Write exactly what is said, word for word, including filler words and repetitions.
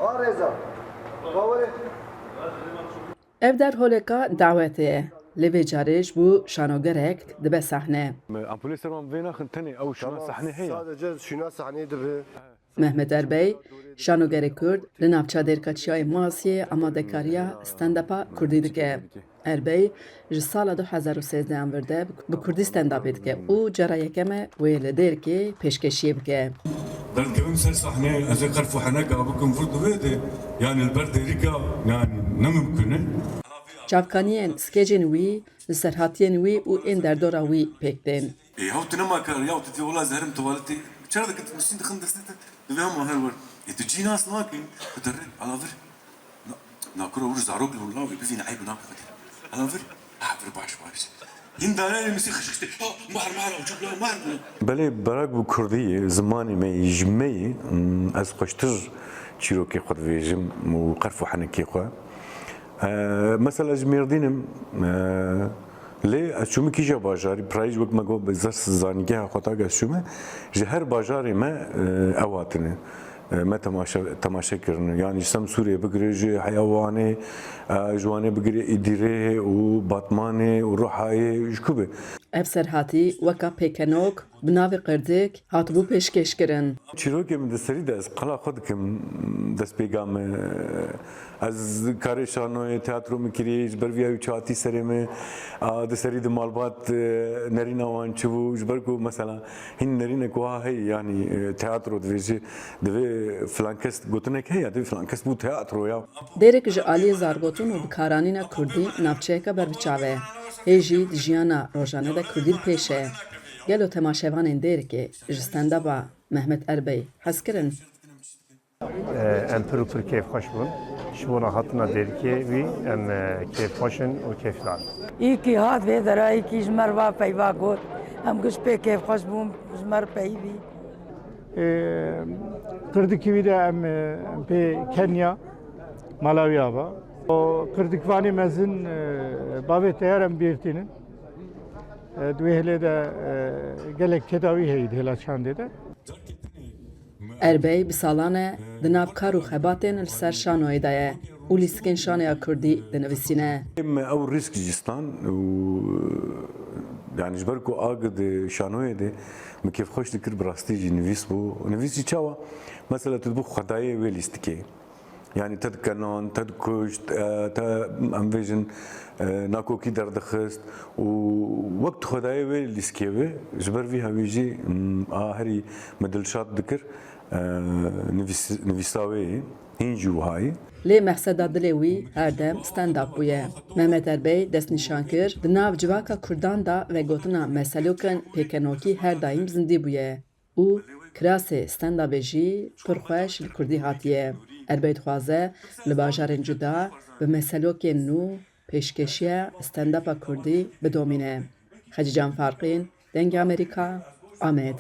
A rêza. Bawerê. Ev der holeka dawetê ye. Lê vê carê ji bo şanogerek dibe sahne. Ampulê ser wan vê naxin tenê ew şûna Tamam, sahnê heye. Sadece şûna sahneyê dibe. Mehmet Erbey, şanogerê Kurd li navça Dêrka Çiyayê Masiyê amadekariya stand-upa Kurdî dike. Erbey ji sala du hezar û sêzdeh an vir de bi Kurdî stand-upê dike û cara yekem e wê li Dêrkê pêşkêşiyê bike. Derdikevim ser sahneyê, ez ê qerf û heneka bikim vir di vê de, yanî li ber Dêrika, yanî ne mimkun e. Çavkaniyên skecên wî, li serhatiyên wî û ên derdora wî pêk tên. Ê, yaw tu nema kar, yaw tu dî wela zehrim tuvaletê. Çira dikit misîn dixin destê te? Divê hema her wer. Ê, tu cî nas nakî. Tu derre, ala vir. Na, na kura wir zarok li hûn lawê, bivîne eyb nake xwedî. Ala vir. Ha, vir baş, baş. Hîn daneyê misî xişxiştê. Ha, mar, mar, uçuk la, mar. Belê, berak bi kurdî, zimanê me yî, ji me yî, mm, ez xweştir çîrokê xwe divêjim û qerf û henekê xwe. Ee, mesela ji Mêrdîn im, ee, lê ez çûme kîja bajarî, pirayî ji wek me got, bi zer zanîgeha xwe tak ez çûme, ji her bajarê me, ee, ew hatine. Ee, me temaşe, temaşe kirine. Yanî ji Semsûrê bigire, ji heya Wanê, ee, ji Wanê bigire Îdîrê û Batmanê û Ruhayê, ji ku be. Ev serhatî weka pêkenok, bi navê Qirdik hatibû pêşkêşkirin. Çîrokê min di serî de ez qala xwe dikim, destpêka min. Ez karê şanoyê, teatro min kirî, ji ber vîya wî çi hatî serê min. A, di serî de malbat, e, nerîna wan çi bû, ji ber ku mesela hîn nerînek wiha heye, yanî, e, teatro divêje, divê filan kes gotinek heye, divê filan kes bû teatro ya. Dêrek ji aliyê zargotin û bikaranîna kurdî navçeyeke berbiçav e. Hê jî di jiyana rojane de kurdî li pêş e. Gelo temaşevanên Dêrikê ji stand-upa Mehmet Erbey hez kirin? Em pir û pir kêfxweş bûn. Ji bona hatina Dêrikê wî em, e, kêfxweş in û kêfdar in. Îkî hat vê dera, îkî ji me re va peyva got. Em giş pê kêfxweş bûn, ji me re peyivî. Ê, Qirdikî wî de em, em pê Kenya, Malawi ava. O Qirdikvanê mezin, e, bavê teyar em bîr tînin. E, di wê hilê de, e, gelek tedawî heye di hêla çandê de. Erbey bi salan e di nav kar û xebatên li ser şanoyê de ye û lîstikên şanoya kurdî dinivîsîne. Em ew rîsk jî stan û, yanî ji ber ku Agir di şanoyê de min kêfxweş dikir, bi rastî jî nivîs bû. Nivîs jî çawa? Mesela tu dibû xwedayê wê lîstikê. Yanî te dikenan, te dikuşt, e, te, em bêjin, e, nakokî derdixist û wek tu xwedayê wê lîstikê be, ji ber vî hewî jî, m, a herî me dilşad dikir, e, nivîs-, nivîsa wê yê. Hîn jî wiha ye. Lê mexseda dilê wî her dem stand-up bûye. Mehmet Erbey destnîşan kir, di nav civaka kurdan de vegotina meselokan pêkenokî her daîm zindî bûye û kirasê stand-upê jî pir xweş li kurdî hatiye. Erbey dixwaze li bajarên cuda bi meselokên nû pêşkêşiya stand-upa kurdî bidomîne. Xecîcan Farqîn, Dengê Amerîka, Amed.